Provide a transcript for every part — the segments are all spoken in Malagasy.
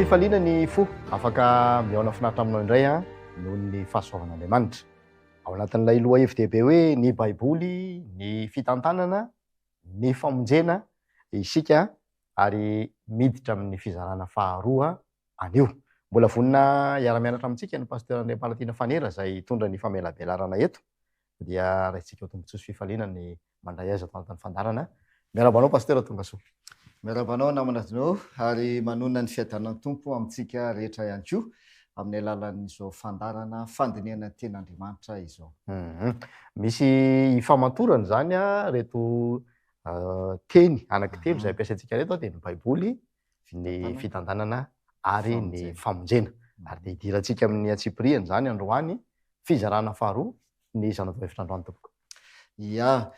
fifaliana ny fo afaka mihaona finaritra aminao indray an noho ny fahasoavan'Andriamanitra. Ao anatin'ilay lohahevi-dehibe hoe ny Baiboly, ny fitantanana, ny famonjena isika ary miditra amin'ny fizarana faharoa anio. Mbola vonona hiara-mianatra amintsika ny Pasteur Andriampalatiana Fanera izay hitondra ny famelabelarana eto. Dia raisintsika ho tombontsoa sy fifaliana ny mandray azy ato anatin'ny fandaharana. Miarahaba anao Pasteur tonga soa. Miarahaba anao namana Dino ary manonona ny fiadanan'ny Tompo amintsika rehetra ihany koa amin'ny alalan'izao fandaharana fandinihana ny tenin'Andriamanitra izao. Misy ifamantorana izany ireto teny anankitelo izay ampiasaintsika ireto dia ny Baiboly, ny fitantanana ary ny famonjena. Ary dia hidirantsika amin'ny antsipiriany izany androany, fizarana faharoa ny zana-dohevitra androany tompoko. Ya,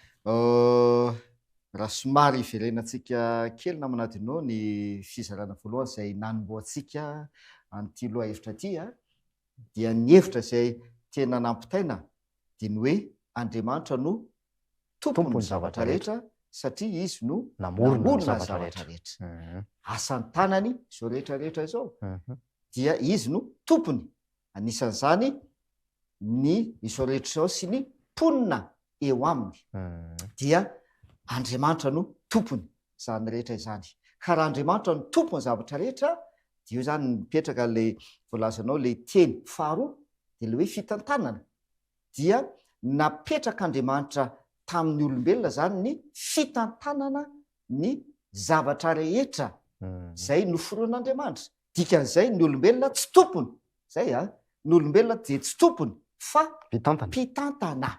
raha somary hiverenantsika kely namana Dino ny fizarana voalohany izay nanombohantsika an'ity lohahevitra ity dia ny hevitra izay tena nampitaina dia ny hoe Andriamanitra no Tompon'ny zavatra rehetra satria Izy no namorona ny zavatra rehetra. Asan'ny tanany izao rehetra rehetra izao. Dia Izy no Tompony. Anisan'izany ny izao rehetra izao sy ny mponina eo aminy. Dia Andriamanitra no Tompony izany rehetra izany. Ka raha Andriamanitra no Tompon'ny zavatra rehetra dia eo izany mipetraka ilay voalazanao ilay teny faharoa dia ilay hoe fitantanana. dia napetrak'Andriamanitra tamin'ny olombelona izany ny fitantanana ny zavatra rehetra izay noforon'Andriamanitra. Dikan'izay ny olombelona tsy tompony, izay a, ny olombelona dia tsy tompony fa mpitantana.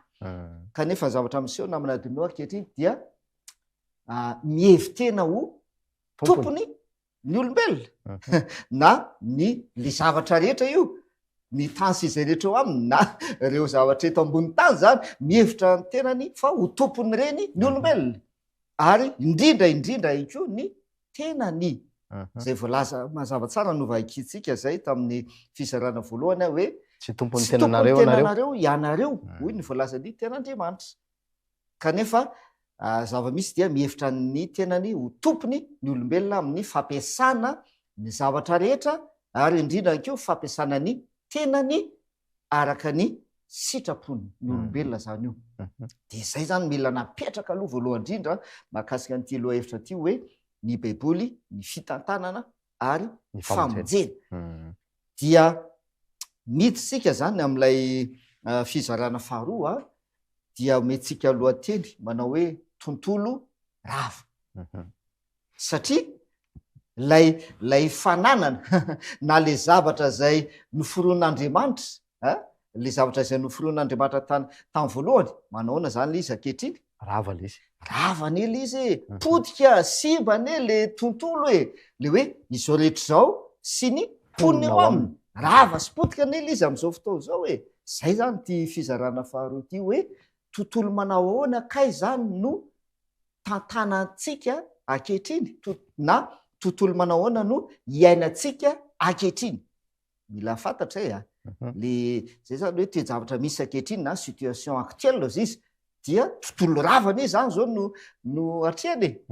Kanefa ny zavatra miseho namana Adino ankehitriny dia mihevi-tena ho tompony ny olombelona na ny le zavatra rehetra io, ny tany sy izay rehetra eo aminy na ireo zavatra eto ambonin'ny tany zany, mihevitra ny tenany fa ho tompon'ireny ny olombelona ary indrindra indrindra ihany koa ny tenany izay voalaza mazava tsara novakintsika izay tamin'ny fizarana voalohany hoe tsy tompon'ny tenanareo ianareo ianareo hoy ny voalazan'ny ten'Andriamanitra. Kanefa, zava-misy dia mihevitra ny tenany ho tompony ny olombelona amin'ny fampiasana ny zavatra rehetra ary indrindra ihany koa fampiasana ny tenany araka ny sitrapony ny olombelona izany io. Dia izay izany mila napetraka aloha voalohany indrindra mahakasika an'ity lohahevitra ity hoe ny Baiboly, ny fitantanana ary ny famonjena. Dia miditra isika izany amin'ilay fizarana faharoa dia omentsika lohateny manao hoe tontolo rava. Satria ilay ilay fananana na le zavatra izay noforon'Andriamanitra, a, le zavatra izay noforon'Andriamanitra tany tamin'ny voalohany, manahoana izany le izy ankehitriny? Rava le izy. Rava anie le izy e, potika, simba anie le tontolo e, le hoe izao rehetra izao sy ny mponina eo aminy. Rava sy potika anie le izy amin'izao fotoana izao e. Zay zany ity fizarana faharoa ity hoe tontolo manao ahoana kay zany no tantanantsika ankehitriny na tontolo manao ahoana no iainantsika ankehitriny. Mila fantatra e a. Le zay zany hoe toe-javatra misy ankehitriny na situation actuelle ozy izy dia tontolo rava anie zany zao no no atrehana e.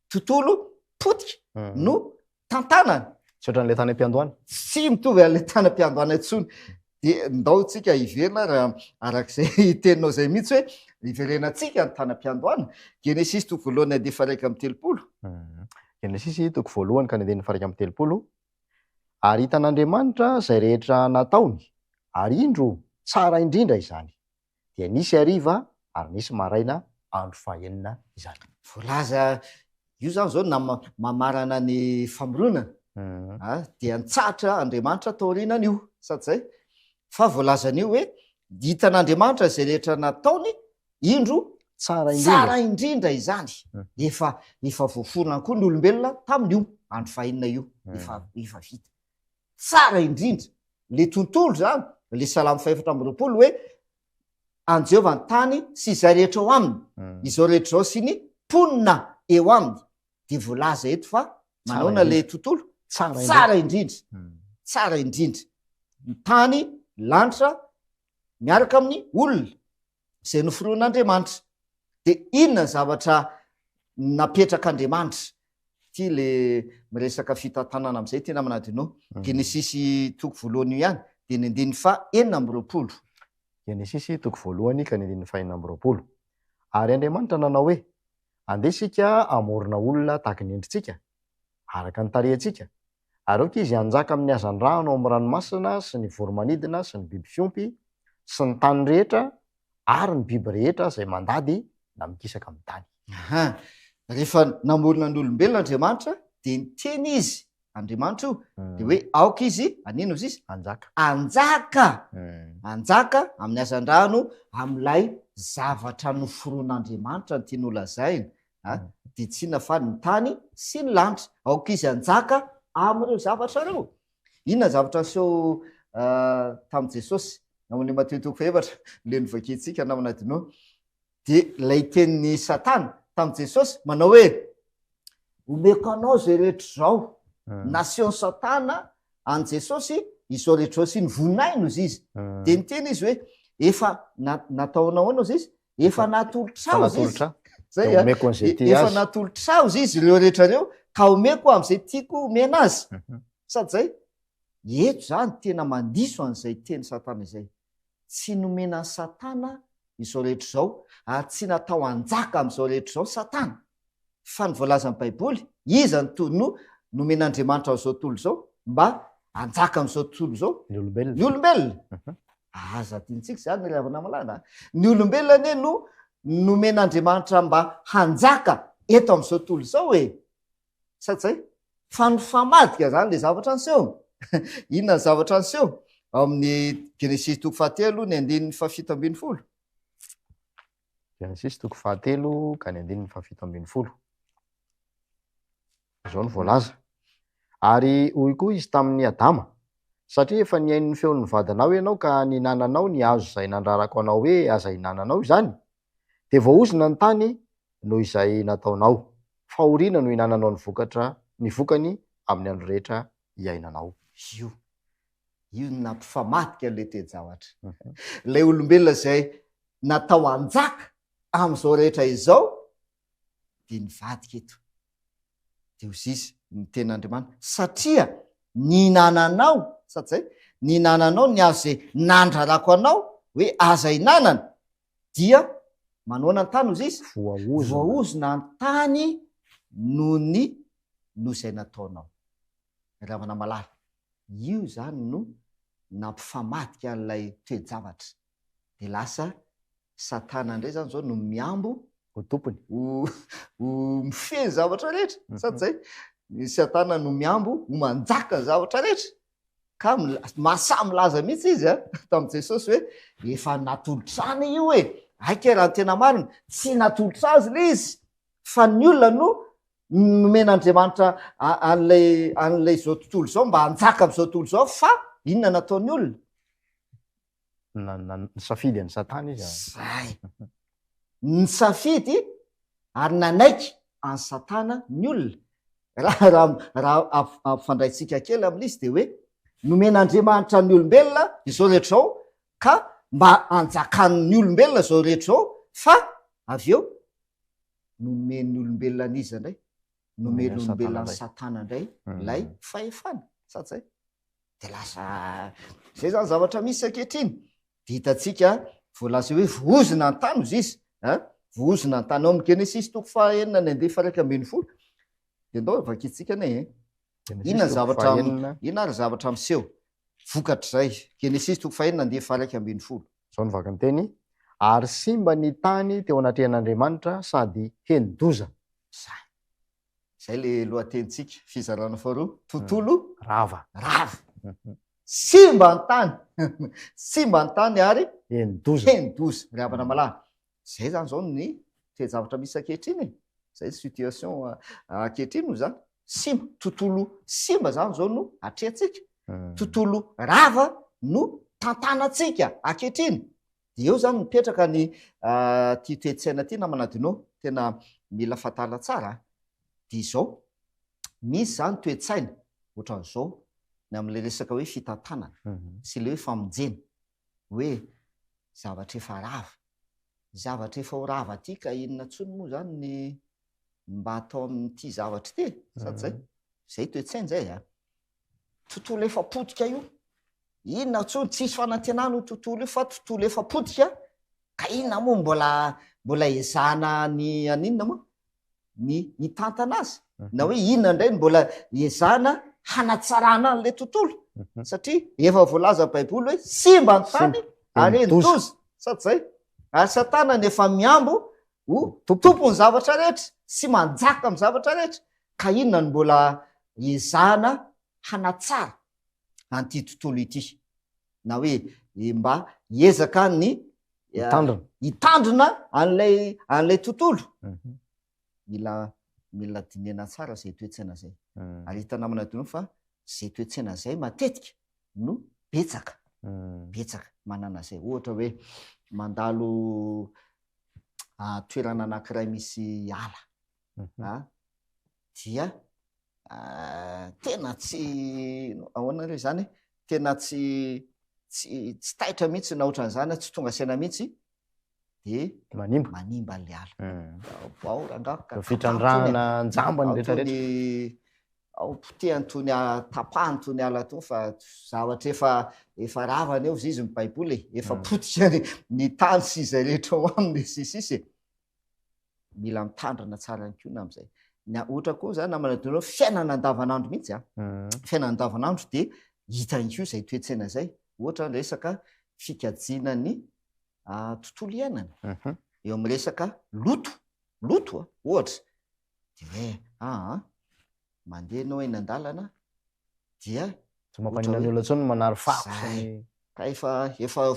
Tontolo potika no tantanana. Tsy ohatran'ilay tany am-piandohana. Tsy mitovy an'ilay tany am-piandohana intsony. Dia ndao tsika hiverina raha arak'izay teninao izay mihitsy hoe hiverenantsika ny tany am-piandohana. Genesisy toko voalohany andiany faha 31. Genesisy toko voalohany ka ny andininy faha 31. Ary hitan'Andriamanitra izay rehetra nataony, ary indro, tsara indrindra izany. Dia nisy hariva ary nisy maraina, andro fahenina izany. Voalaza io izany izao na mamarana ny famoronana a, dia nitsahatra Andriamanitra taorianan'io, sa tsy izay? Fa voalazan'io hoe hitan'Andriamanitra izay rehetra nataony, indro tsara indrindra, tsara indrindra izany. Efa efa voaforona koa ny olombelona tamin'io andro fahenina io, efa efa vita. Tsara indrindra le tontolo zany, le salamo fahefatra amby 20 hoe an'i Jehovah ny tany sy izay rehetra ao aminy, izao rehetra izao sy ny mponina eo aminy. Dia voalaza eto fa manaona le tontolo? Tsara indrindra. Tsara indrindra. Ny tany, lanitra, miaraka amin'ny olona izay noforonin'Andriamanitra. Dia inona ny zavatra napetrak'Andriamanitra? Ity le miresaka fitantanana amin'izay ity namana Adino. Genesisy toko voalohany io ihany, dia ny andininy faha 26. Genesisy toko voalohany ka ny andininy faha 26. Ary Andriamanitra nanao hoe, Andeha isika hamorona olona tahaka ny endritsika, araka ny tarehintsika, ary aoka izy hanjaka amin'ny hazandrano ao amin'ny ranomasina sy ny voro-manidina sy ny biby fiompy sy ny tany rehetra ary ny biby rehetra izay mandady na mikisaka amin'ny tany. Aha. Rehefa namorona ny olombelona Andriamanitra, dia niteny Izy, Andriamanitra io, dia hoe aoka izy, hanino ozy Izy? Hanjaka. Hanjaka! Hanjaka amin'ny hazandrano, amin'ilay zavatra noforon'Andriamanitra no tiany holazaina. A, dia tsy inona fa ny tany sy ny lanitra. Aoka izy hanjaka amin'ireo zavatra ireo. Inona ny zavatra niseho tamin'i Jesosy? Ao amin'ny Matio toko fahefatra, ilay novakintsika namana Dino, dia ilay tenin'i Satana tamin'i Jesosy manao hoe, omeko anao izay rehetra izao. Nasehon'i Satana an'i Jesosy izao rehetra izao sy ny voninahiny hozy izy. Dia niteny izy hoe, efa nataonao ahoana hozy izy? Efa natolotrao hozy izy. Zay a. Efa natolotrao hozy izy ireo rehetra ireo ka omeko amin'izay tiako omena azy. Sady zay, eto zany tena mandiso an'izay teny Satana izay. Tsy nomena an'i Satana izao rehetra izao ary tsy natao hanjaka amin'izao rehetra izao Satana. Fa ny voalazan'ny Baiboly, iza no no nomen'Andriamanitra an'izao tontolo izao mba hanjaka amin'izao tontolo izao? Ny olombelona. Ny olombelona. Aza adinontsika izany ry havana malala a. Ny olombelona anie no nomen'Andriamanitra mba hanjaka eto amin'izao tontolo izao e. Sa tsy zay? Fa nifamadika zany le zavatra niseho. Inona ny zavatra niseho? Ao amin'ny Genesisy toko fahatelo ny andininy faha-17. Genesisy toko fahatelo ka ny andininy faha-17. Izao no voalaza, Ary hoy koa izy tamin'i Adama, Satria efa nihaino ny feon'ny vadinao ianao ka nihinananao ny hazo izay nandrarako anao hoe aza ihinananao izany, dia voaozona ny tany noho izay nataonao. Fahoriana no ihinananao ny vokatra ny vokany amin'ny andro rehetra iainanao. Io. Io no nampifamadika an'ilay toe-javatra. Ilay olombelona izay natao hanjaka amin'izao rehetra izao dia nivadika eto. Dia hoy izy, ny tenin'Andriamanitra, satria nihinananao, sa tsy izay? Nihinananao ny hazo izay nandrarako anao hoe aza ihinanana, dia manoana ny tany hozy izy? Voaozona. Voaozona ny tany noho ny noho izay nataonao. Ry havana malala, io izany no nampifamadika an'ilay toe-javatra. Dia lasa Satana indray izany izao no mihambo ho tompony, ho ho mifehy ny zavatra rehetra, sa tsy izay? Ny Satana no mihambo ho manjaka ny zavatra rehetra. Ka mahasahy milaza mihitsy izy a, tamin'i Jesosy hoe efa natolotra any io e. Aika raha ny tena marina, tsy natolotra azy ilay izy, fa ny olona no nomen'Andriamanitra an'ilay an'ilay izao tontolo izao mba hanjaka amin'izao tontolo izao, fa inona nataon'ny olona? Nisafidy an'i Satana izy. Zay. Nisafidy ary nanaiky an'i Satana ny olona. Raha raha raha ampifandraintsika kely amin'izy dia hoe nomen'Andriamanitra ny olombelona izao rehetra izao ka mba hanjakan'ny olombelona izao rehetra izao fa avy eo nomen'ny olombelona an'iza indray? Nomen'ny olombelona an'i Satana indray ilay fahefana. Sa tsy zay? De lasa zay zany zavatra misy ankehitriny. De hitantsika voalaza hoe vohozona an-tany ozy izy, a, vohozona an-tany ao amin'ny Genesisy toko fahaenina ny andiany faha-11. De ndao vakintsika anie e. Inona ny zavatra inona ary zavatra miseho vokatr'izay? Genesisy toko fahaenina andiany faha-11. Izao no vakin-teny, Ary simba ny tany teo anatrehan'Andriamanitra sady heni-doza. Zany. Izay le lohatenintsika, fizarana faharoa, tontolo rava. Rava. Simba ny tany. Simba ny tany ary heni-doza. Heni-doza, ry havana malala. Izay izany izao ny toe-javatra misy ankehitriny e. Izay ny situation ankehitriny moa izany. Simba, tontolo simba izany izao no atrehantsika. Tontolo rava no tantanantsika ankehitriny. Dia eo izany mipetraka ny ity toe-tsaina ity namana Dino, tena mila fantana tsara a! Dia izao, misy izany toe-tsaina ohatran'izao ny amin'ilay resaka hoe fitantanana sy ilay hoe famonjena, hoe zavatra efa rava, zavatra efa ho rava aty ka inona intsony moa izany ny. mba atao amin'ity zavatra ity e, sa tsy zay? Zay toe-tsaina zay a. Tontolo efa potika io. Inona intsony, tsisy fanantenana io tontolo io fa tontolo efa potika, ka inona moa mbola mbola ezahana ny haninona moa? Ny hitantana azy. Na hoe inona indray no mbola ezahana hanatsarana an'ilay tontolo. Satria efa voalaza Baiboly hoe simba ny tany ary hendoza. Sa tsy zay? Ary Satana no efa mihambo ho tompon'ny zavatra rehetra sy manjaka amin'ny zavatra rehetra. Ka inona no mbola ezahana hanatsara an'ity tontolo ity? Na hoe mba hiezaka ny hitandrina hitandrina an'ilay an'ilay tontolo. Mila mila dinihana tsara izay toe-tsaina izay. Ary hita namana daholo fa izay toe-tsaina izay matetika no betsaka, betsaka manana izay. Ohatra hoe mandalo toerana anankiray misy ala, a, dia tena tsy, ahoana re izany e, tena tsy tsy tsy taitra mihitsy na ohatran'izany, tsy tonga saina mihitsy, dia manimba manimba an'ilay ala. Ao rangahy ka fitrandrahana an-jambany rehetra rehetra. Ao potehany toy ny tapahany toy ny ala toy fa zavatra efa efa rava anie hozy izy ny baiboly e, efa potika ny ny tany sy izay rehetra ao aminy sy sisa e. Mila mitandrina tsara ihany koa na amin'izay. Ny ohatra koa zany namana dolo fiainana andavanandro mihitsy a. Fiainana andavanandro dia hita ihany koa izay toe-tsaina izay. Ohatra ny resaka fikajiana ny tontolo iainana. Eo amin'ny resaka loto, loto a, ohatra. Dia hoe aa, mandeha ianao eny an-dalana dia Tsy mampaninona ny olona intsony ny manary fako sy ny. Zay. Ka efa efa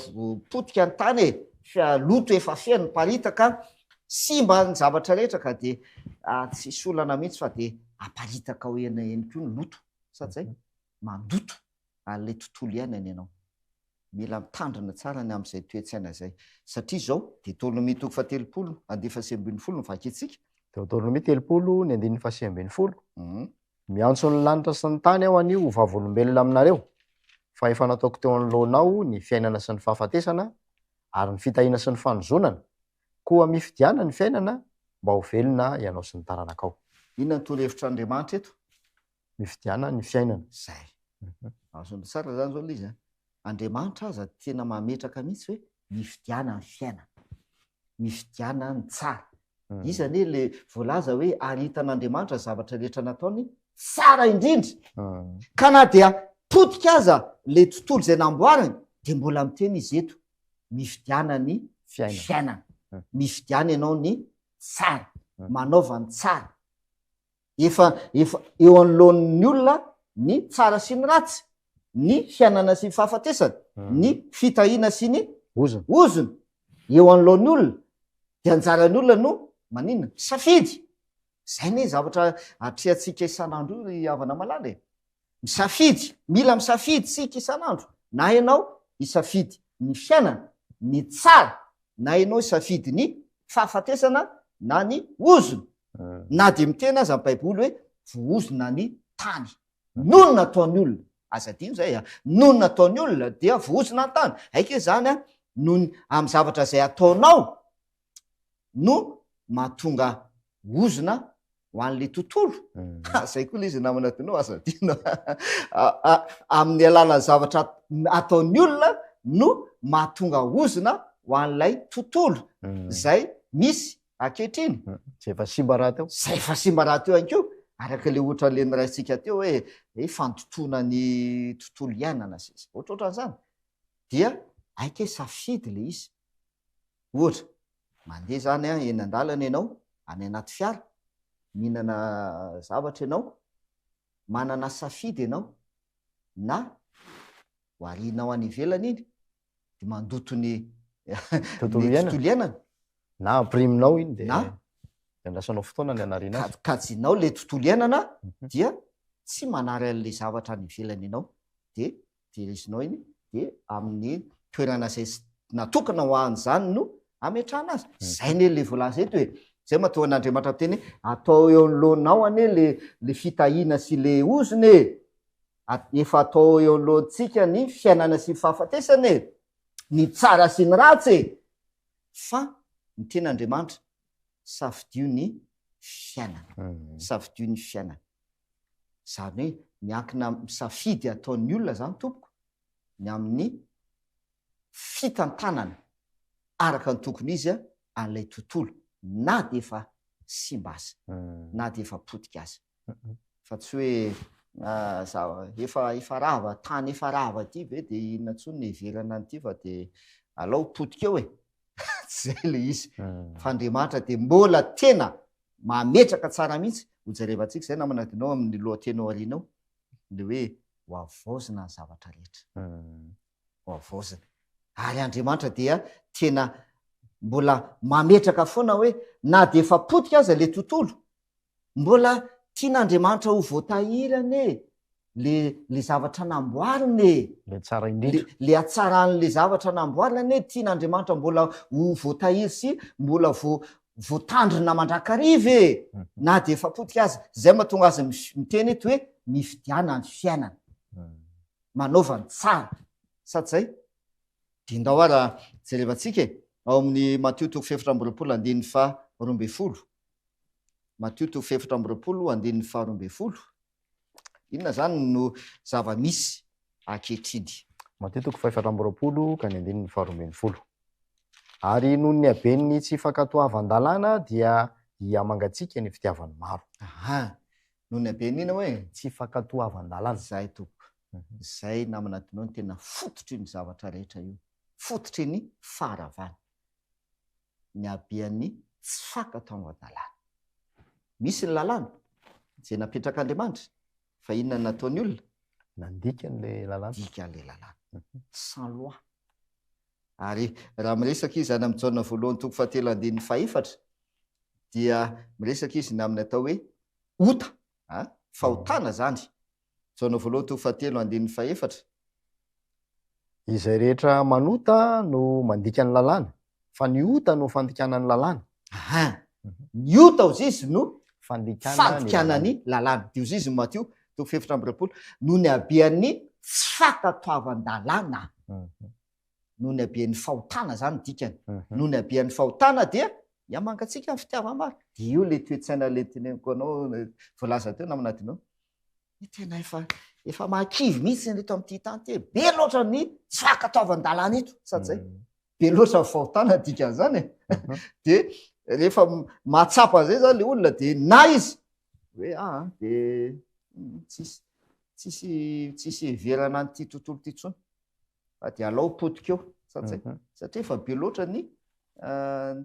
potika ny tany e, fa loto efa feno miparitaka, simba ny zavatra rehetra ka dia tsisy olana mihitsy fa dia aparitaka ao eny eny koa ny loto, sa tsy zay? Mandoto an'ilay tontolo iainana ianao. Mila mitandrina tsara ny amin'izay toe-tsaina izay. Satria izao, Deoteronomia toko fahatelopolo, andininy fahasivy ambin'ny folo no vakintsika. Deoteronomia 30, ny andininy fahasivy ambin'ny folo. Miantso ny lanitra sy ny tany aho anio ho vavolombelona aminareo, fa efa nataoko teo anoloanao ny fiainana sy ny fahafatesana, ary ny fitahiana sy ny fanozonana. Koa mifidiana ny fiainana mba ho velona ianao sy ny taranakao. Inona no torohevitr'Andriamanitra eto? Mifidiana ny fiainana. Zay. Azonao tsara zany zao le izy an. Andriamanitra aza tena mametraka mihitsy hoe mifidiana ny fiainana. Mifidiana ny tsara. Izy anie le voalaza hoe ary hitan'Andriamanitra ny zavatra rehetra nataony tsara indrindra. Ka na dia potika aza le tontolo izay namboariny dia mbola miteny izy eto mifidiana ny fiainana. Mifidiana ianao ny tsara. Manaova ny tsara. Efa efa eo anoloan'ny olona ny tsara sy ny ratsy, ny fiainana sy ny fahafatesana, ny fitahiana sy ny ozona. Ozona eo anoloan'ny olona, dia anjaran'ny olona no maninona? Misafidy! Izay anie zavatra atrehantsika isan'andro io ry havana malala e! Misafidy, mila misafidy isika isan'andro, na ianao hisafidy ny fiainana, ny tsara, na ianao hisafidy ny fahafatesana na ny ozona. Na dia miteny aza ny Baiboly hoe voaozona ny tany. Noho ny nataon'ny olona. Aza adino izay a. Noho ny nataon'ny olona dia voaozona ny tany. Aika izany a, noho ny amin'ny zavatra izay ataonao no mahatonga ozona ho an'ilay tontolo. Ha, zay koa ilay izy namana Dino, aza adino. Amin'ny alalan'ny zavatra ataon'ny olona no mahatonga ozona ho an'ilay tontolo izay misy ankehitriny. Izay efa simba rahateo. Izay efa simba rahateo ihany koa, araka ilay ohatra ilay noraisintsika teo hoe hoe fandotoana ny tontolo iainana sy izay ohatrohatran'izany. Dia aika hoe safidy ilay izy. Ohatra, mandeha izany eny an-dalana ianao, any anaty fiara, mihinana zavatra ianao, manana safidy ianao na ho arianao any ivelany iny dia mandoto ny tontolo iainana. Na ampiriminao iny dia na andrasanao fotoana ny hanariana azy. Kajinao ilay tontolo iainana dia tsy manary an'ilay zavatra any ivelany ianao dia Tehirizinao iny dia amin'ny toerana izay natokana ho an'izany no ametrahana azy. Izay anie ilay voalaza eto e. Izay mahatonga an'Andriamanitra miteny hoe atao eo anoloanao anie le le fitahiana sy le ozona e. Efa atao eo anoloantsika ny fiainana sy ny fahafatesana e. Ny tsara sy ny ratsy e. Fa ny tena Andriamanitra, safidio ny. fiainana. Safidio ny fiainana. Izany hoe miankina amin'ny safidy ataon'ny olona izany tompoko ny amin'ny fitantanana araka ny tokony izy an'ilay tontolo na dia efa simba aza, na dia efa potika aza. Fa tsy hoe za efa efa rava, tany efa rava ity ve dia inona intsony ny hiverana an'ity fa dia alao potika eo e! Tsy izay ilay izy. Fa Andriamanitra dia mbola tena mametraka tsara mihitsy, hojerevantsika izay namana Dino amin'ny lohateny ao aoriana ao, ilay hoe ho havaozina ny zavatra rehetra. Ho havaozina. Ary Andriamanitra dia tena mbola mametraka foana hoe na dia efa potika aza ilay tontolo, Mbola tian'Andriamanitra ho voatahiry anie le le zavatra namboariny e! Le tsara indrindra. Le le hatsaran'le zavatra namboariny anie tian'Andriamanitra mbola ho voatahiry sy mbola vo voatandrina mandrakariva e! Na dia efa potika aza. Zay mahatonga azy miteny eto hoe mifidiana ny fiainana. Manaova ny tsara. Sa tsy zay? Dia ndao ara jerevantsika e! Ao amin'ny Matio toko fahefatra amby 20 andininy faha 12. Matio toko fahefatra amby 20 andininy faha 12. Inona izany no zava-misy ankehitriny? Matio toko fahefatra amby 20 ka ny andininy faha 12. Ary noho ny haben'ny tsy fankatoavan-dalàna dia hihamangatsiaka ny fitiavan'ny maro. Aha, noho ny haben'ny inona hoe? Tsy fankatoavan-dalàna. Izay tompoko. Izay namana Dino no tena fototry ny zavatra rehetra io. Fototry ny faharavana. Ny habean'ny tsy fankatoavan-dalàna. Misy ny lalàna izay napetrak'Andriamanitra, fa inona no nataon'ny olona? Nandika an'ilay lalàna. Nandika an'ilay lalàna. Sans loi. Ary raha miresaka izy any amin'ny Jaona voalohany toko fahatelo andininy fahefatra, dia miresaka izy ny amin'ny atao hoe ota, fahotana izany. Jaona voalohany toko fahatelo andininy fahefatra. Izay rehetra manota no mandika ny lalàna, fa ny ota no fandikana ny lalàna. Aha. Ny ota hozy izy no fandikana ny lalàna. Dia hozy izy Matio toko fahefatra amby 20, noho ny habean'ny tsy fankatoavan-dalàna. Noho ny habean'ny fahotana izany ny dikany. Noho ny habean'ny fahotana dia hihamangatsiaka ny fitiavam-bary. Dia io ilay toe-tsaina ilay teneniko anao voalaza teo namana Dino. Tena efa efa mahakivy mihitsy ny eto amin'ity tany ity e. Be loatra ny tsy fankatoavan-dalàna eto, sa tsy zay? Be loatra ny fahotana dikan'izany e. Dia rehefa mahatsapa an'izay zany le olona dia na izy hoe aa dia tsisy tsisy tsisy hiheverana an'ity tontolo ity intsony fa dia alao potika eo, sa tsy zay? Satria efa be loatra ny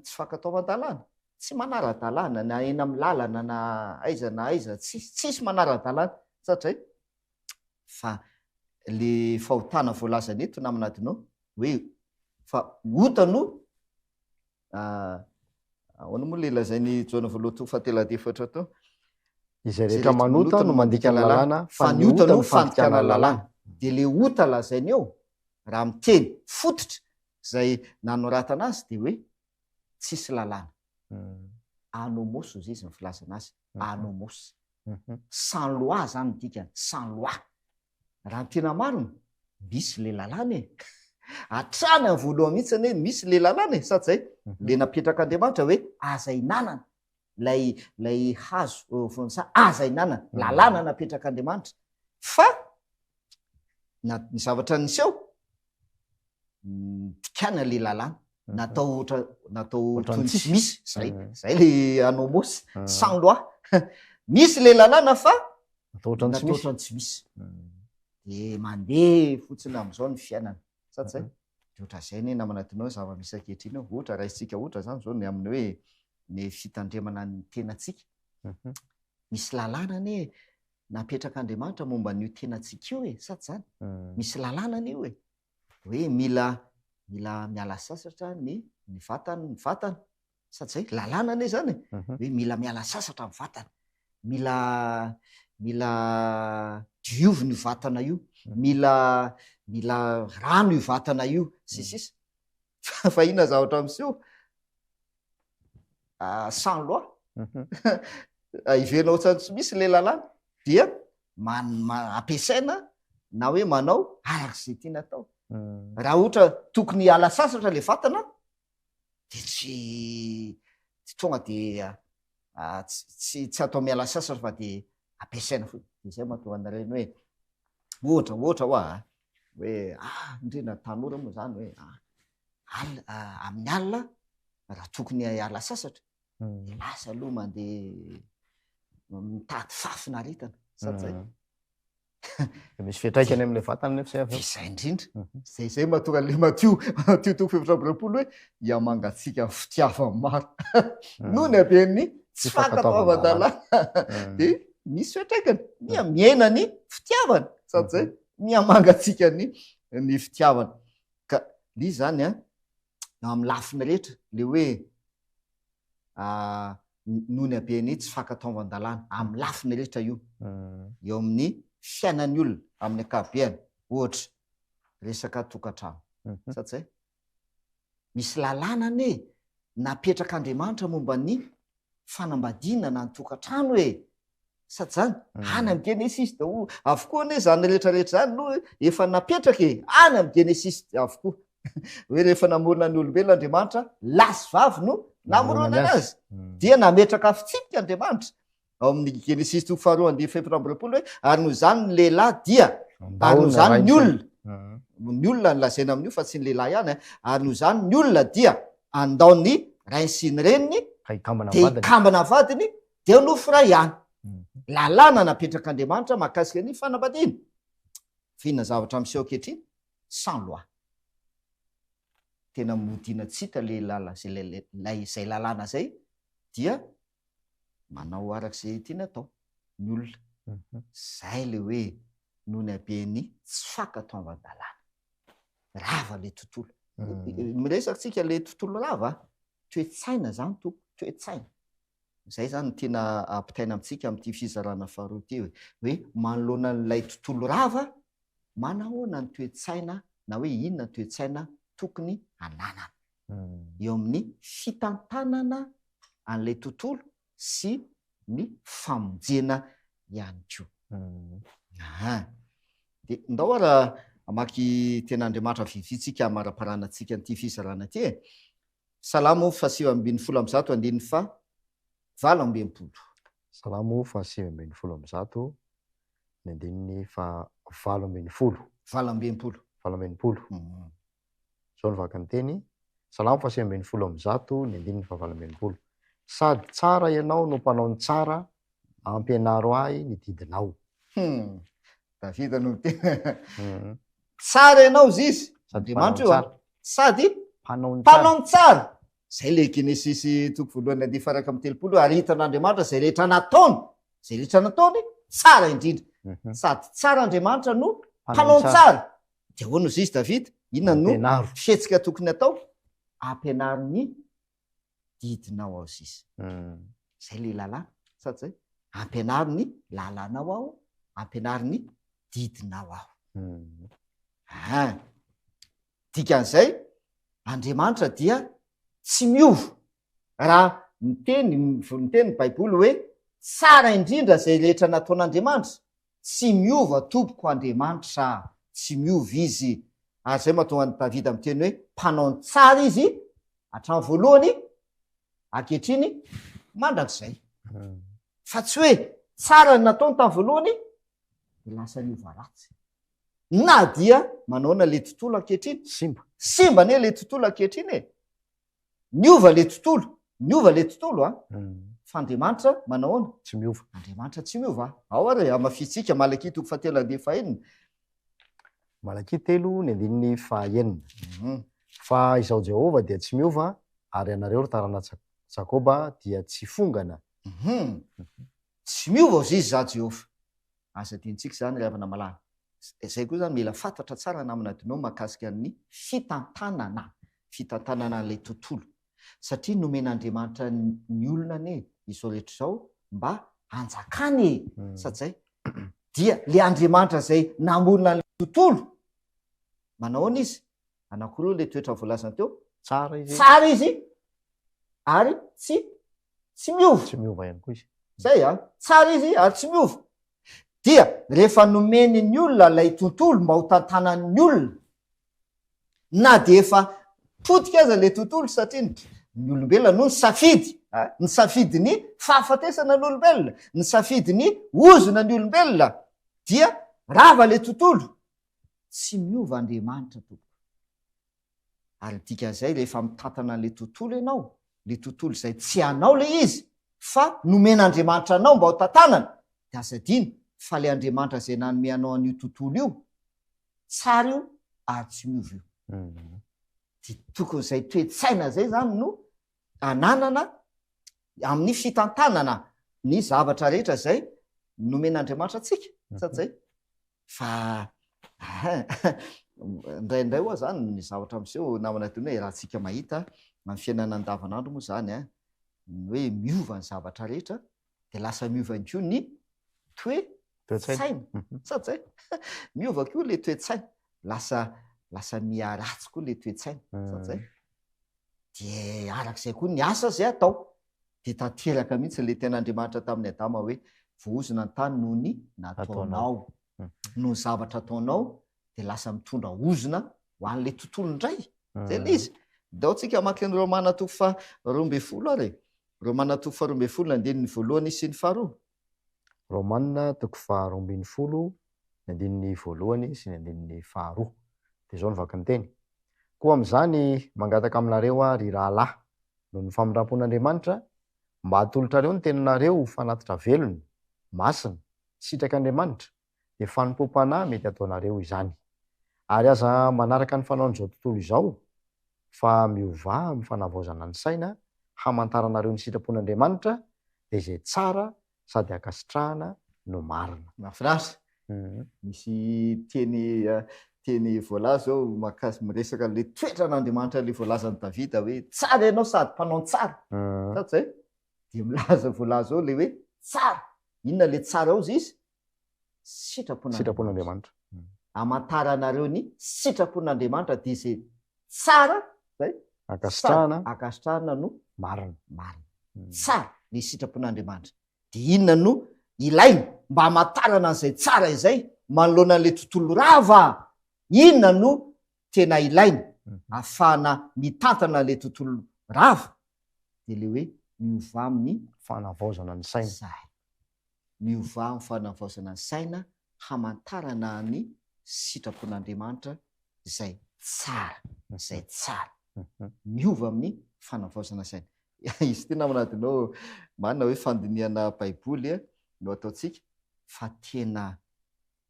tsy fankatoavan-dalàna. Tsy manara-dalàna na eny amin'ny lalana na aiza na aiza, tsisy tsisy manara-dalàna satria fa le fahotana voalazany eto namana Adino hoe fa ota no ahoana moa le lazain'i Jaona voalohany toko fahatelo ady efatra teo? Izay rehetra manota no mandika ny lalàna fa ny ota no fandikana ny lalàna. Dia le ota lazainy eo raha miteny fototra izay nanoratana azy dia hoe tsisy lalàna. Anomos hozy izy ny filazana azy, anomos. Sans loi zany ny dikany, sans loi. Raha ny tena marina, misy le lalàna e. Hatrany amin'ny voalohany mihitsy anie misy le lalàna e, sa tsy zay? Le napetrak'Andriamanitra hoe aza hinanana ilay ilay hazo voan'ny aza hinanana, lalàna napetrak'Andriamanitra. Fa na ny zavatra niseho, dikana le lalàna natao ohatra natao toy ny tsy misy zay zay le anomos sans loi misy le lalàna fa natao ohatran'ny tsy natao misy ohatran'ny tsy misy de mandeha fotsiny am'izao ny fiainana sa tsy zay de ohatran'izay anie namana tinao ny zava-misy ankehitriny eo ohatra raisintsika ohatra zany zao ny amin'ny hoe ny fitandremana ny tenantsika misy lalàna anie napetrak'Andriamanitra momba an'io tenantsika io e sa tsy zany misy lalàna anie io e hoe mila mila miala sasatra ny ny vatany ny vatana sa tsy zay lalàna anie zany e hoe mila miala sasatra ny vatana mila mila diovina io vatana io mila mila rano io vatana io sy sisa fa inona zavatra miseho sans loi iverina ohatran'ny tsy misy le lalàna dia ampiasaina na hoe manao araka izay tiana atao. Raha ohatra tokony hiala sasatra le vatana de tsy tsy tonga de. Tsy tsy atao miala sasatra fa dia ampiasaina fotsiny. Dia izay mahatonga anareny hoe ohatra ohatra hoa a, hoe ah indrindra ny tanora moa izany hoe ah alina amin'ny alina raha tokony hiala sasatra dia lasa aloha mandeha mitady fahafinaretana, sa tsy zay? Dia misy fiantraikany amin'ilay vatana nefa izay avy eo. Izay indrindra. Izay izay mahatonga an'ilay Matio, Matio toko fahefatra amby 20 hoe hihamangatsiaka ny fitiavan'ny maro. Noho ny haben'ny tsy fankatoavan-dalàna. Dia misy fiantraikany. Miha mihena ny fitiavana. Sady izay, mihamangatsiaka ny ny fitiavana. Ka ilay izy izany an, amin'ny lafiny rehetra, ilay hoe noho ny haben'ny tsy fankatoavan-dalàna amin'ny lafiny rehetra io, eo amin'ny fiainan'ny olona amin'ny ankapobeany, ohatra, resaka tokantrano, sa tsy zay? Misy lalàna anie napetrak'Andriamanitra momba ny fanambadiana na ny tokantrano e! Sa tsy zany? Any amin'ny Genesisy daholo avokoa anie zany rehetra rehetra zany no efa napetraka e! Any amin'ny Genesisy avokoa. Hoe rehefa namorona ny olombelona Andriamanitra, lahy sy vavy no namoronany azy. Dia nametraka fitsipika Andriamanitra. Ao amin'ny Genesisy toko faharoa andininy fahefatra amby 20 hoe ary noho izany ny lehilahy dia ary noho izany ny olona ny olona no lazaina amin'io fa tsy ny lehilahy ihany ary noho izany ny olona dia andao ny rainy sy ny reniny dia hikambana vadiny dia nofo iray ihany. Lalàna napetrak'Andriamanitra mahakasika ny fanambadiana. Fa inona zavatra miseho ankehitriny? Sans loi. Tena modiana tsy hita le lala, zay izay lalàna zay dia manao araka izay tiany atao ny olona. Zay le hoe noho ny haben'ny tsy fankatoavan-dalàna. Rava le tontolo. Miresaka tsika le tontolo rava, toe-tsaina zany tompoko, toe-tsaina. Izay izany no tiana ampitaina amintsika amin'ity fizarana faharoa ity hoe, hoe manoloana an'ilay tontolo rava, manahoana ny toe-tsaina na hoe inona ny toe-tsaina tokony hananana eo amin'ny fitantanana an'ilay tontolo sy ny famonjena ihany koa. Aha. Dia ndao ara hamaky tenin'Andriamanitra vitsivitsy isika hamaraparanantsika an'ity fizarana ity e. Salamo faha 119 andininy faha 68. Salamo faha 119 ny andininy faha 18. 68. 68. Izao no vaky ny teny, Salamo faha 119 ny andininy faha 68. Sady tsara ianao no mpanao ny tsara, ampianaro ahy ny didinao. Hum. Davida no miteny. Tsara ianao izy izy. Andriamanitra io a. Sady mpanao ny tsara. Zay le Genesisy toko voalohany andiany faha 31 ary hitan'Andriamanitra izay rehetra nataony. Izay rehetra nataony tsara indrindra. Mhm. Sady tsara Andriamanitra no mpanao ny tsara. Dia ahoana izy izy Davida? Inona no fihetsika tokony atao? Ampianaro ny didinao aho sisa. Zay le lalàna, sa tsy zay? Ampianaro ny lalànao aho, ampianaro ny didinao aho. Ah, dikan'izay, Andriamanitra dia tsy miova. Raha miteny, miteny ny Baiboly hoe tsara indrindra izay rehetra nataon'Andriamanitra, tsy miova tompoko Andriamanitra, tsy miova Izy. Ary izay mahatonga an'i Davida miteny hoe mpanao ny tsara Izy, Hatramin'ny voalohany, ankehitriny, mandrakizay. Fa tsy hoe tsara ny nataony tamin'ny voalohany, dia lasa niova ratsy. Na dia manaona ilay tontolo ankehitriny. Simba. Simba anie ilay tontolo ankehitriny e. Niova ilay tontolo, niova ilay tontolo a. Fa Andriamanitra manao ahoana? Tsy miova. Andriamanitra tsy miova. Ao ary e, hamafisintsika Malakia toko fahatelo andinin'ny fahenina. Malakia 3, ny andininy fahenina. Fa Izaho Jehovah dia tsy miova, ary ianareo, ry tarana Jakoba, dia tsy fongana. Tsy miova hozy izy, Izaho Jehovah. Aza adinontsika izany, ry havana malala. Izay koa izany mila fantatra tsara namana adinao mahakasika ny fitantanana, fitantanana an'ilay tontolo. Satria nomen'Andriamanitra ny olona anie izao rehetra izao mba hanjakany e! Sa tsy zay? Dia le Andriamanitra izay namorona an'ilay tontolo, manao ahoana izy? Anankiroa ilay toetra voalazany teo. Tsara izy. Tsara izy ary tsy tsy miova. Tsy miova ihany koa izy. Zay a, tsara izy ary tsy miova. Dia rehefa nomeny ny olona ilay tontolo mba ho tantanan'ny olona, na dia efa potika aza ilay tontolo satria ny olombelona no nisafidy. Nisafidy ny fahafatesana ny olombelona, nisafidy ny ozona ny olombelona, dia rava le tontolo. Tsy miova Andriamanitra tompoko. Ary ny dikan'izay rehefa mitantana an'ilay tontolo ianao, ilay tontolo izay tsy anao ilay izy fa nomen'Andriamanitra anao mba ho tantanana, dia aza adino fa ilay Andriamanitra izay nanome anao an'io tontolo io, tsara io ary tsy miova io. Dia tokony izay toe-tsaina izay izany no ananana amin'ny fitantanana ny zavatra rehetra izay nomen'Andriamanitra antsika, sa tsy izay? Fa indraindray ho'a zany ny zavatra miseho namana tony hoe raha tsika mahita amin'ny fiainana andavanandro moa zany an, ny hoe miova ny zavatra rehetra dia lasa miova ihany koa ny toe-tsaina. Sa tsy zay? Miova koa le toe-tsaina, lasa lasa miharatsy koa le toe-tsaina, sa tsy zay? Dia arak'izay koa ny asa izay atao. Dia tanteraka mihitsy ilay tenin'Andriamanitra tamin'i Adama hoe, voaozona ny tany noho ny nataonao. Noho ny zavatra ataonao dia lasa mitondra ozona ho an'ilay tontolo indray. Izay ilay izy. Ndao tsika hamaky ny Romana toko faha-12 ary e. Romana toko faha-12 andininy voalohany sy ny faharoa. Romana toko faha-12 ny andininy voalohany sy ny andininy faharoa. Dia izao no vakin'ny teny. Koa amin'izany, mangataka aminareo aho, ry rahalahy, noho ny famindram-pon'Andriamanitra, mba hatolotrareo ny tenanareo ho fanatitra velona, masina, sitrak'Andriamanitra, dia fanompoam-panahy mety hataonareo izany. Ary aza manaraka ny fanaon'izao tontolo izao, fa miovà amin'ny fanavaozana ny saina, hamantaranareo ny sitrapon'Andriamanitra, dia izay tsara sady ankasitrahana no marina. Mahafinaritra. Misy teny teny voalaza ao mahakasika miresaka an'ilay toetran'Andriamanitra ilay voalazan'i Davida hoe tsara ianao sady mpanao ny tsara. Sa tsy zay? Dia milaza voalaza ao ilay hoe tsara. Inona ilay tsara ao izy? Sitrapon'Andriamanitra. Hamantaranareo ny sitrapon'Andriamanitra dia izay tsara, zay? Ankasitrahana. Ankasitrahana no marina. Marina. Tsara ny sitrapon'Andriamanitra. Dia inona no ilaina mba hamantarana an'izay tsara izay manoloana an'ilay tontolo rava? Inona no tena ilaina ahafahana mitantana ilay tontolo rava? Dia ilay hoe miovà amin'ny fanavaozana ny saina. Zay. Miovà amin'ny fanavaozana ny saina hamantarana ny sitrapon'Andriamanitra izay tsara, izay tsara. Miova amin'ny fanavaozana saina. Izy ity namana adinao, marina hoe fandinihana Baiboly no ataontsika fa tena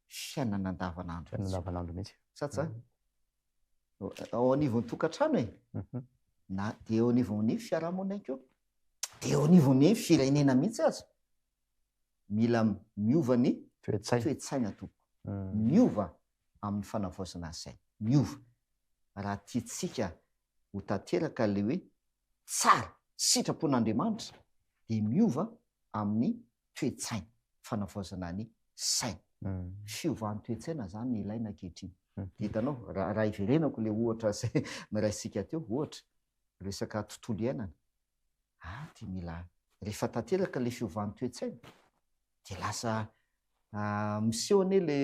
fiainana andavanandro mihitsy. Fiainana andavanandro mihitsy. Sa tsy zany? Ao anivon'ny tokantrano e. Na dia eo anivon'ny fiarahamonina ihany koa. Dia eo anivon'ny firenena mihitsy aza. Mila miova ny Toe-tsaina. toe-tsaina tompoko. Miova amin'ny fanavaozana ny saina. Miova. Raha tiantsika ho tanteraka ilay hoe tsara, sitrapon'Andriamanitra dia miova amin'ny toe-tsaina, fanavaozana ny saina. Fiovan'ny toe-tsaina izany no ilaina ankehitriny. Dia hitanao, raha hiverenako ilay ohatra izay noraisintsika teo, ohatra, resaka tontolo iainana, ah dia mila, rehefa tanteraka ilay fiovan'ny toe-tsaina, dia lasa miseho anie le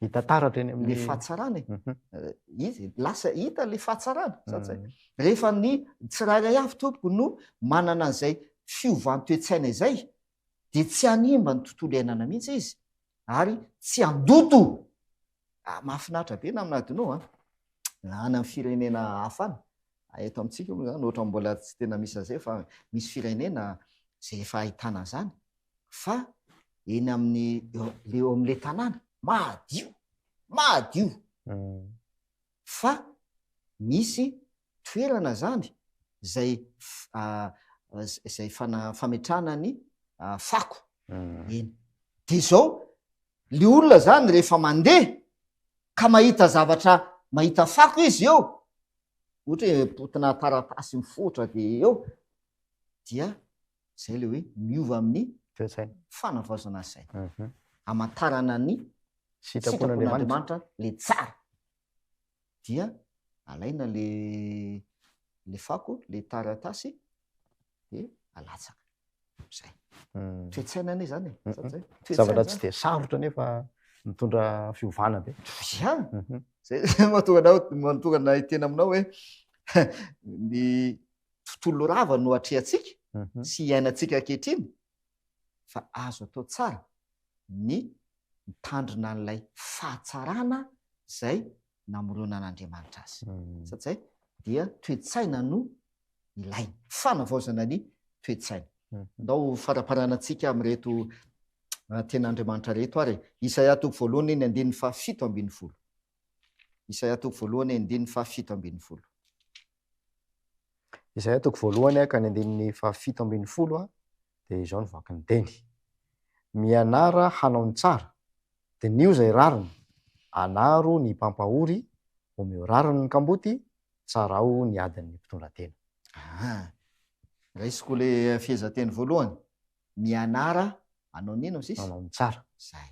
Hita taratra eny amin'ny le fahatsarana e. Izy lasa hita le fahatsarana, sa tsy zay? Rehefa ny tsirairay avy tompoko no manana an'izay fiovan-toe-tsaina izay dia tsy hanimba ny tontolo iainana mihitsy izy ary tsy handoto. Ah, mahafinaritra be namana Adino a. Na any amin'ny firenena hafa any, eto amintsika moa zany ohatran'ny mbola tsy tena misy an'izay fa misy firenena izay efa ahitana an'izany. fa eny amin'ny le eo amin'le tanàna madio madio fa misy toerana zany zay zay fana fametrahana ny fako eny de zao le olona zany rehefa mandeha ka mahita zavatra mahita fako izy eo ohatra hoe potina taratasy mifotra de eo dia Izay ilay hoe miova amin'ny Toe-tsaina. fanavaozana ny saina. Hamantarana ny Sitrapon'Andriamanitra. sitrapon'Andriamanitra ilay tsara. Dia alaina le le fako, le taratasy, dia alatsaka. Izay. Toe-tsaina anie izany e. Sa tsy zay? Toe-tsaina Zavatra tsy izany. dia sarotra nefa mitondra fiovana be. Ia. Izay izay mahatonga anao, mahatonga anay hiteny aminao hoe ny tontolo rava no atrehantsika. sy iainantsika ankehitriny fa azo atao tsara ny mitandrina an'ilay fahatsarana izay namoronan'Andriamanitra azy. Sa tsy izay? Dia toe-tsaina no ilaina. Fanavaozana ny toe-tsaina. Ndao faramparanantsika amin'ireto tenin'Andriamanitra ireto ary e. Isaia toko voalohany ny andininy faha-17. Isaia toko voalohany andininy faha-17. Isaia toko voalohany ka ny andininy faha-17 dia izao no vakin'ny teny. Mianara hanao ny tsara, diniho izay rariny, anaro ny mpampahory, omeo rariny ny kamboty, tsarao ny adin'ny mpitondra tena. Aa. Raisiko le fehezanteny voalohany, mianara hanao ny inona sisa? Hanao ny tsara. Zay.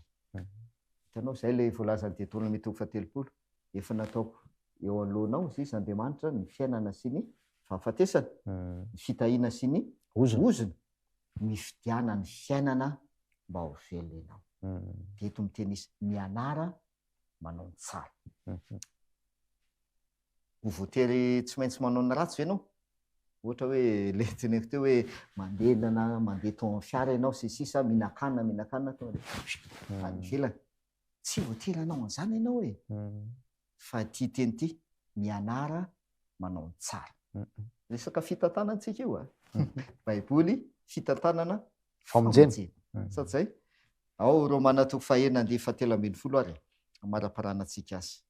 Hitanao, zay le voalazan'i Deoteronomia toko fahatelopolo, efa nataoko eo anoloanao sisa Andriamanitra ny fiainana sy ny fahafatesana, ny fitahiana sy ny ozona, mifidiana ny fiainana mba ho velona ianao. Dia eto miteny izy, mianara manao ny tsara. Ho voatery tsy maintsy manao ny ratsy ve ianao? Ohatra hoe le teneniko teo hoe mandeha na mandeha tao amin'ny fiara ianao sy ny sisa, mihinan-kanina, mihinan-kanina tonga dia any ivelany. Tsy voatery hanao an'izany ianao e! Fa ity teny ity, mianara manao ny tsara. Resaka fitantanana tsika io a! Baiboly, fitantanana, famonjena. Sa tsy izay? Ao Romana toko fahenina andiany fahatelo ambin'ny folo ary e, hamaraparanantsika azy.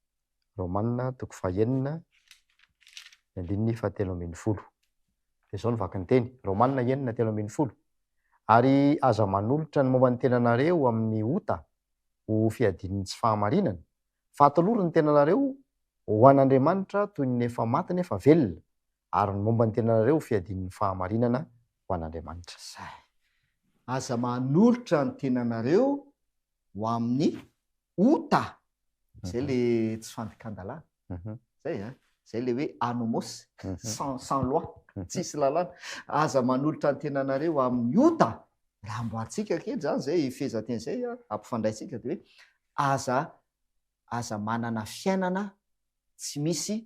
Romana toko fahenina, ny andininy fahatelo ambin'ny folo. Dia izao no vaky ny teny, Romana 6 13. Ary aza manolotra ny momba ny tenanareo amin'ny ota ho fiadian'ny tsy fahamarinana, fa atolory ny tenanareo ho an'Andriamanitra toy ny efa maty nefa velona, ary ny momba ny tenanareo ho fiadian'ny fahamarinana ho an'Andriamanitra. Zay. Aza manolotra ny tenanareo ho amin'ny ota. Zay le tsy fandikan-dalàna. Zay a. Zay le hoe anomos, sans, sans loi, tsisy lalàna. Aza manolotra ny tenanareo amin'ny ota. Raha amboarintsika kely zany zay fehezanteny zay a, ampifandraintsika de hoe aza, aza manana fiainana tsy misy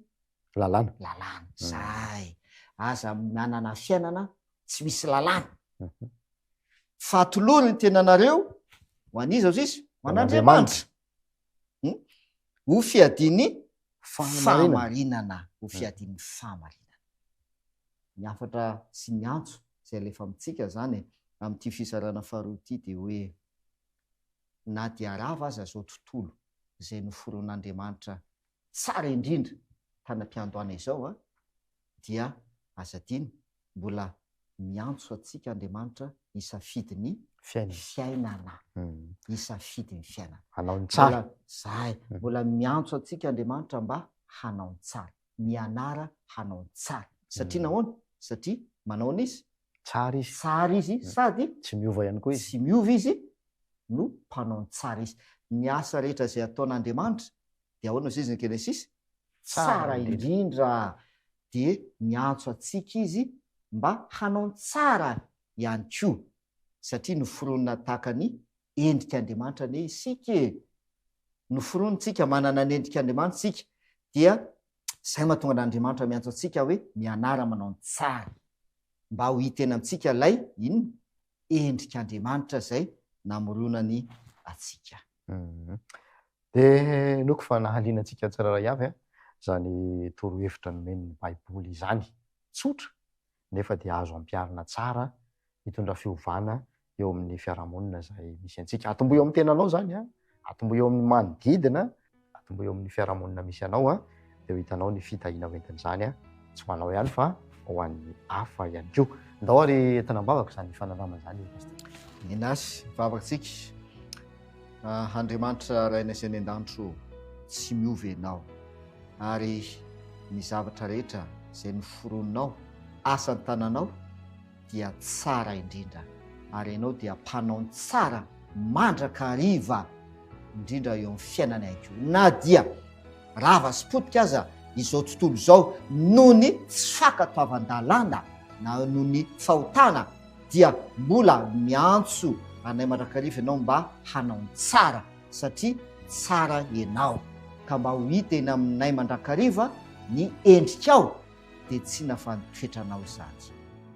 lalàna. Lalàna. Zay. Aza manana fiainana tsy misy lalàna. Fa atolory ny tenanareo ho an'iza hozy izy? Ho an'Andriamanitra. Ho fiadian'ny fahamarinana. Ho fiadian'ny fahamarinana. Ny hafatra sy ny antso izay alefa amintsika izany amin'ity fizarana faharoa ity dia hoe na dia rava aza izao tontolo izay noforon'Andriamanitra tsara indrindra tany am-piandohana izao dia aza adino mbola miantso antsika Andriamanitra hisafidy ny fiainana. Hisafidy ny fiainana. Hanao ny tsara. Mbola, zay, mbola miantso antsika Andriamanitra mba hanao ny tsara. Mianara hanao ny tsara. Satria nahoana? Satria manaona izy? Tsara izy. Tsara izy sady Tsy miova ihany koa izy. Tsy miova izy no mpanao ny tsara izy. Ny asa rehetra izay ataon'Andriamanitra dia ahoana hozy izy ny Genesisy? Tsara indrindra. Dia miantso antsika izy mba hanao ny tsara ihany koa. Satria noforonina tahaka ny endrik'Andriamanitra anie isika e! Noforonintsika, manana ny endrik'Andriamanitra isika. Dia izay mahatonga an'Andriamanitra miantso antsika hoe mianara manao ny tsara. Mba ho hita eny amintsika ilay inona? Endrik'Andriamanitra izay namoronany antsika. Dia henoiko fa nahaliana antsika tsirairay avy izany torohevitra nomen'ny Baiboly izany. Tsotra, nefa dia azo ampiharina tsara hitondra fiovana eo amin'ny fiarahamonina izay misy antsika. Atombohy eo amin'ny tenanao izany, atombohy eo amin'ny manodidina, atombohy eo amin'ny fiarahamonina misy anao, dia ho hitanao ny fitahiana hoentin'izany, tsy ho anao ihany fa ho an'ny hafa ihany koa. Ndao ary entina am-bavaka izany fanandramana izany, Pasteur. Menasy, mivavaka tsika. Andriamanitra Rainay izay any an-danitra ô, tsy miova Ianao, ary ny zavatra rehetra izay noforoninao, asan'ny tananao, dia tsara indrindra, ary Ianao dia mpanao ny tsara mandrakariva, indrindra eo amin'ny fiainana ihany koa. Na dia rava sy potika aza izao tontolo izao noho ny tsy fankatoavan-dalàna na noho ny fahotana, dia mbola miantso anay mandrakariva Ianao mba hanao ny tsara, satria tsara Ianao, ka mba ho hita eny aminay mandrakariva ny endrikao, dia tsy nafa ny toetranao izany.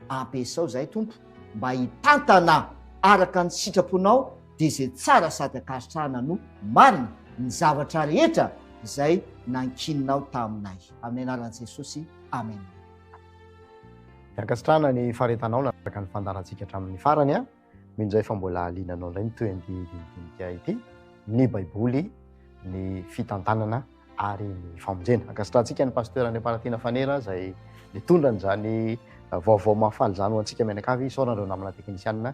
Ampiasao izahay Tompo mba hitantana araka ny sitraponao dia izay tsara sady ankasitrahana no marina ny zavatra rehetra izay nankininao taminay. Amin'ny anaran'i Jesosy, Amen. Dia ankasitrahana ny faharetanao nanaraka ny fandaharantsika hatramin'ny farany a. Mino izahay fa mbola hahaliana anao indray ny tohin'ity dinidinika ity, ny Baiboly, ny fitantanana ary ny famonjena. Ankasitrahantsika ny Pasteur Andriamparatiana Fanera izay nitondra an'izany vaovao mahafaly izany ho antsika mianakavy. Isaorana ireo namana teknisianina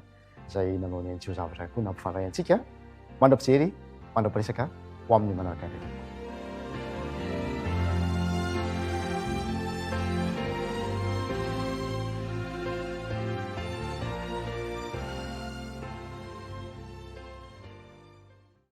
izay nanao ny antsio zavatra koa nampifandray antsika. Mandra-pijery, mandra-piresaka ho amin'ny manaraka indray.